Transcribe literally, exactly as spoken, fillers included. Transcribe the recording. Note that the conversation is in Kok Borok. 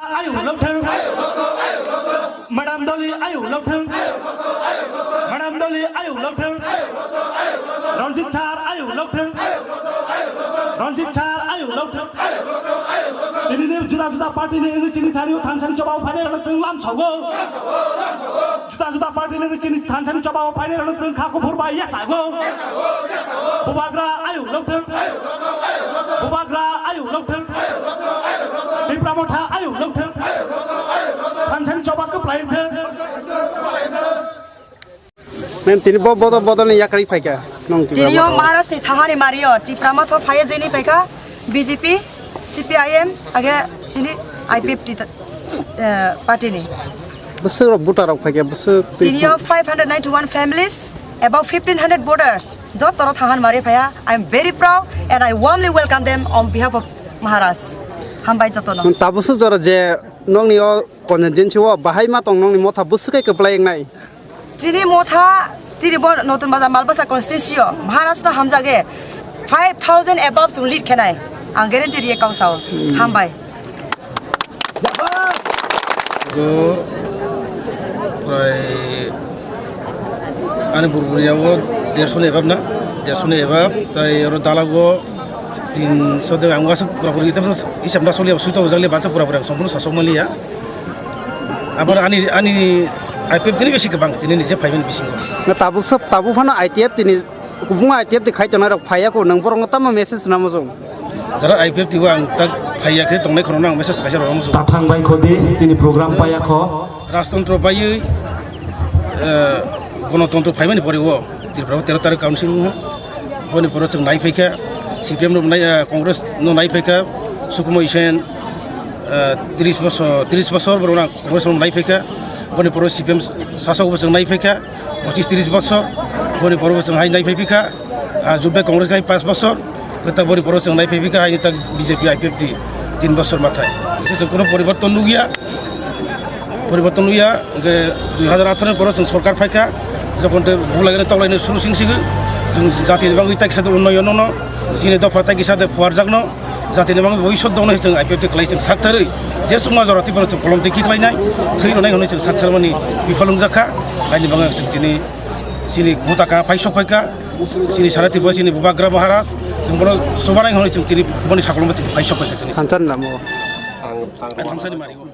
Ayuk lokthang. Madam Doli ayuk lokthang. Madam Doli ayuk lokthang. Ranjit Sar ayuk lokthang. Ranjit Sar ayuk lokthang. Tini ni juda juda party ni wngwi chini thani o thansani choba o phainai rok chwng lam sogo. Juda juda party ni wngwi chini thansani choba o phainai rok chwng kha kuphur bai yasago. Bubagra ayuk lokthang. Bubagra ayuk lokthang. Tipra Motha ayuk lokthang. Thansani choba kwplai wngthang. Mem, tini bo bodo bodo ni yakri phaika. Nong tini yo Maharashtra ni thangani mario Tipra Motha phaiya jeni phaika B J P, C P I M age chini I P F T ta-, eh, party ni. Bwswk rok voter rok phaika bwswk tini yo five hundred ninety-one families, about fifteen hundred voters. Jotoro thangan mari phaya, I am very proud and I warmly welcome them on behalf of Maharaj. Hambai jotono. Tabuk swk jora je nongni o constituency o bahai ma tong nongni motha bwswk khe kwplai wngnai. Chini motha tini bo Notun Bazar Malbasa constituency o Maharaj no hamjage five thousand above chung lead khenai. Ang guarantee riye kau sao. Hambai. Go prai ani burburia o derso ni above na, derso ni above, tai oro dalago tinso de ang wasa pura pura ita isam da soli suito jang le basa pura pura sompurno sasok maliya. Abar ani, ani I P F tini besi kebang tini nije phaiben bisingo. Na tabuk sab tabuk phano I T F tini Kubungo I T F de khai tongnai rok phaiya ko, nang borok no tamo message namo jong? Jara I P F T o ang tak phaiya khe tongnai khorokno ang message kaisa rwma muchungo. Ta thang bai khodi, chini program paiya kho. Rajtantro baiwi, eh, Ganatantro phaimani pore o Tripura o tero tarik council wngkha. Boni pore chwng nai phaikha, C P M no nai, eh, Congress no nai phaikha, Sukumoy Sen, eh, tris bosor, tris bosor borok no Congress no nai phaikha. Boni pore C P M sasok bo chwng nai phaikha. Pochis tris bosor, boni pore bo chwng hai nai phai phikha, ah, Jut Bai Congress khai panch bosor, kwtal boni pore chwng nai phai phikha, hai tak B J P I P F T tin bosor mathai. Hwnkhe chwng kono poriborton nukya, poriborton nukya, hwnkhe dui hazar atharo ni pore chwng sorkar phaikha, jokhon tei buklai gani toklai ni suru sing sigi, chwng jati ni bagwi tai kisa de unnoyon no, chini dopha tai kisa de phuarjak no, jatini bagwi boi soddo hwnwi chwng I P F T khlai chwng saktharwi je chukma jora tei bono chwng kolom twi khiklainai, thwi rwnai hwnwi chwng saktharmani biphal wngjakha. Haini bagwi chwng tini chini motha kha phai sok phaikha, chini sara Tripura chini Bubagra Maharaj, chwng bono chubanai hwnwi chwng tini boni sakolombo chwng phai sok phaikha tini. Thansa ni lama o. Ang, ang thansani mari o.